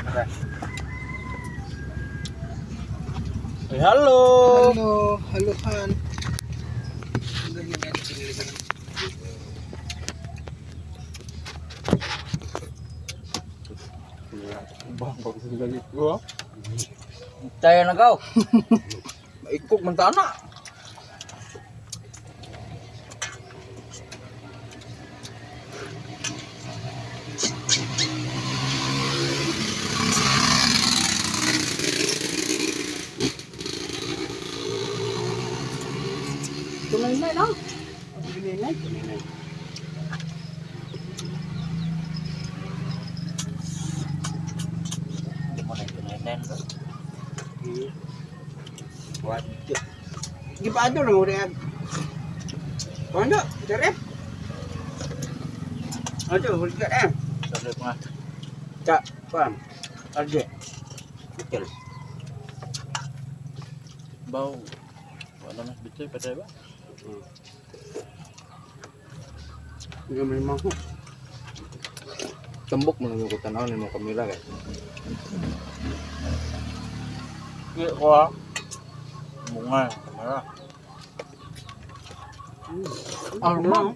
Okay. Hey, hello. Hello, haluhan. Bang, bagus galit ko. Tayo na gaw. Maikog man ta na. Tunay na, no? Tunay na. Tunay. Hindi mo na tunay na. What? Gipaado na mo rin. Ano? Sarap. Ano? Huli ka eh. Sabi ko nga. Ta, pam. Arje. Betul. Bau. Wala mas betul pada ba? Hindi mo naman ko. Tambok mo lang yung tanaw nimo kamera kay. Iya ko ah. Bunga kamera. Arma.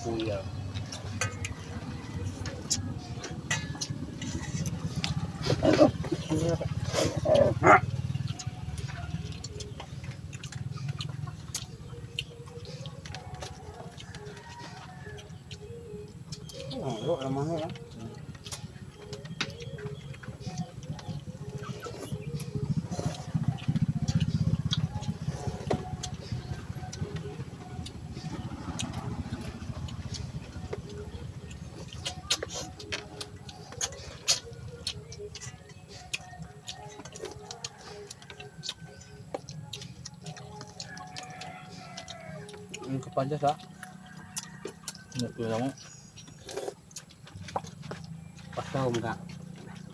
Kuya. Ano? Alam mo na. Ang kapadya sa. Ano mo? Pasaw mo ka.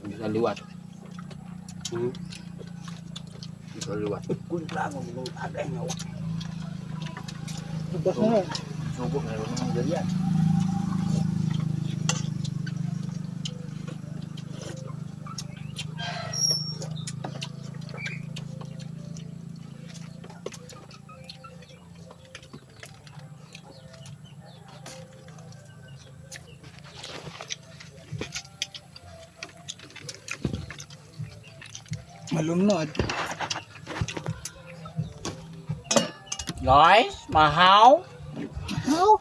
Bisa liwat. Bisa liwat. Kun lang mo ada nga. Basta na. Subok na rin ng ganyan. Malunod. Guys, mahaw. How?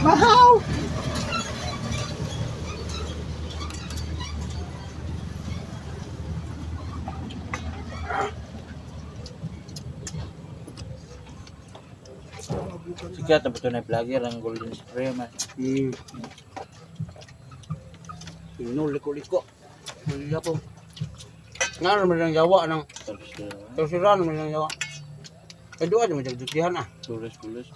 Mahaw! Sikat na ba ito na vlogger ang Golden Spray man. Ino liko-liko. Wala po. Nga naman ang yawa ng Tapos tersiran naman ang yawa. Eh doon naman jagdutihan ah. tulis-tulis.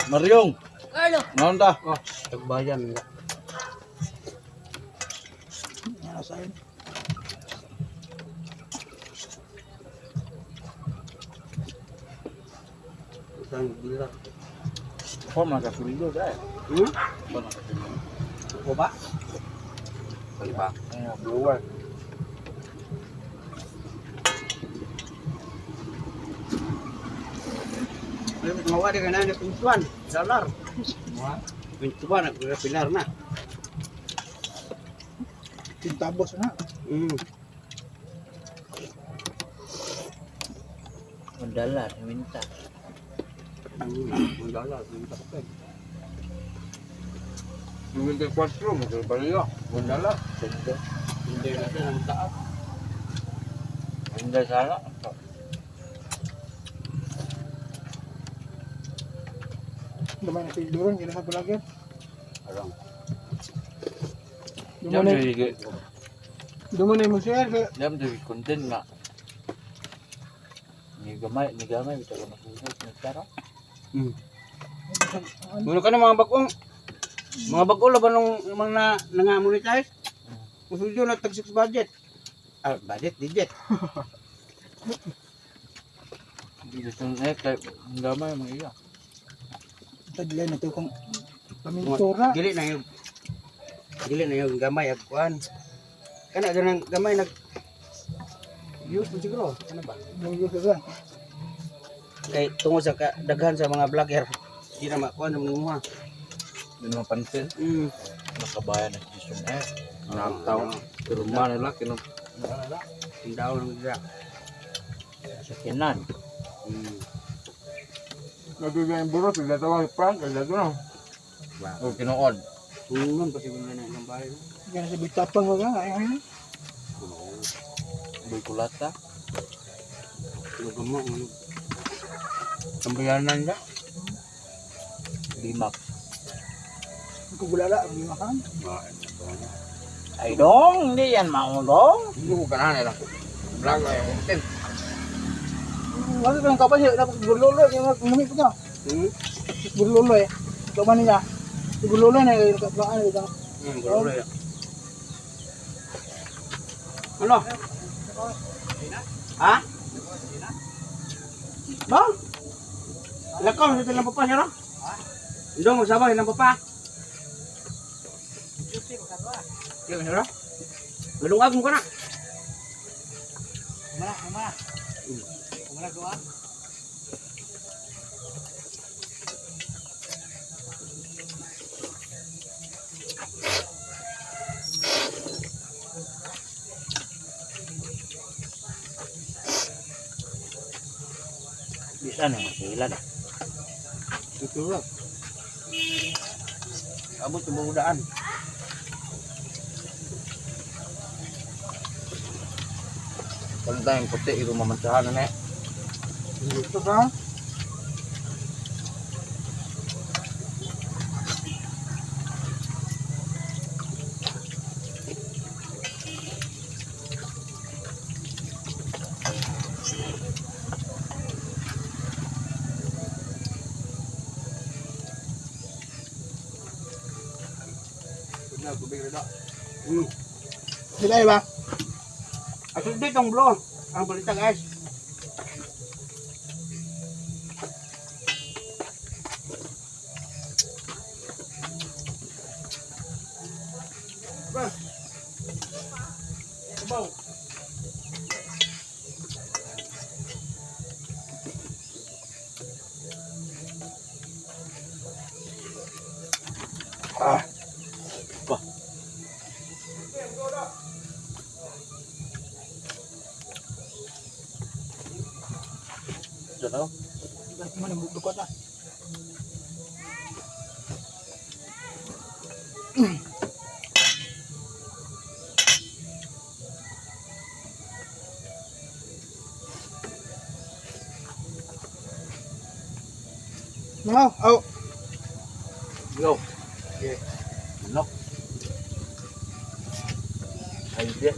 Maryong! Ano? Ngayon ta? Oh, tagbayan nga. Isang gila. Ako mga kasuldo dahil. Hmm? Ako mga kasuldo. Ako ba? Kaliba. Ano, blower. Ay, mawa di ka na ni pintuan. Dalar. Pintuan nagpilar na. Tintabos na. Mandala, winta. Dalar, pinta pa. 24, magkabaliyo. Gundala. Hindi na siya ang taas. Hindi sana. Gamay na pilduron, kaya sa vlogger. Arang. Dumo na mo share kay Jam dari konten nga. Ni gamay bitaw ka masunog ni tara. Muna ka na mga bagong mga bago laban nung mga na nanga-monetize. Musulyo na tag 6 budget. Ah, budget, digit. Di gusto na kay gamay mga iya. tadlay na to kung pamintura. Dili na yung dili na yung gamay ag kuan. Kana ganang gamay nag views mo siguro. Ano ba? Yung ka. Kay tungod sa daghan sa mga vlogger, di na makuan ng mga. Di naman pansin. Nakabayan na si Jason eh. Nakataw. Pero man nila, kinong Tindaw lang dira. Sa kinan. Nabigyan yung buro, pagdatawa si Frank, pagdato na. Wow. O kinuod. Tungon pa siguro na ng bahay. No? Kaya sa bitapang ka ay ay. Boy kulata. Lugamo ano. Tambayanan niya. Limak. Kugulala ang makan. Ay dong, hindi yan maulong. Hindi ko ganahan nila. Vlog ay content. Wala kang kapal siya dapat gulolo kay mumi ko na. Gulolo eh. Kaman niya. Gulolo na yung kapaan dito. Gulolo ya. Ano? Ha? Ba? Lakaw sa ilang papa niya ro? Indong magsama ilang papa. Iya, niya ro? Malungag mo ka na. Kumara, kumara. Kumara ko. Bisa na masila na. Ito lang. Abot sa buudaan. Wala tayong puti, ito mamansahan na eh. Ito ka. Sila ba? Ato dito ang blow. Ang balita guys. Ba. Baw. Ito na. Man ang bukod na. No, oh. Go. Okay. Manok. Ay, di.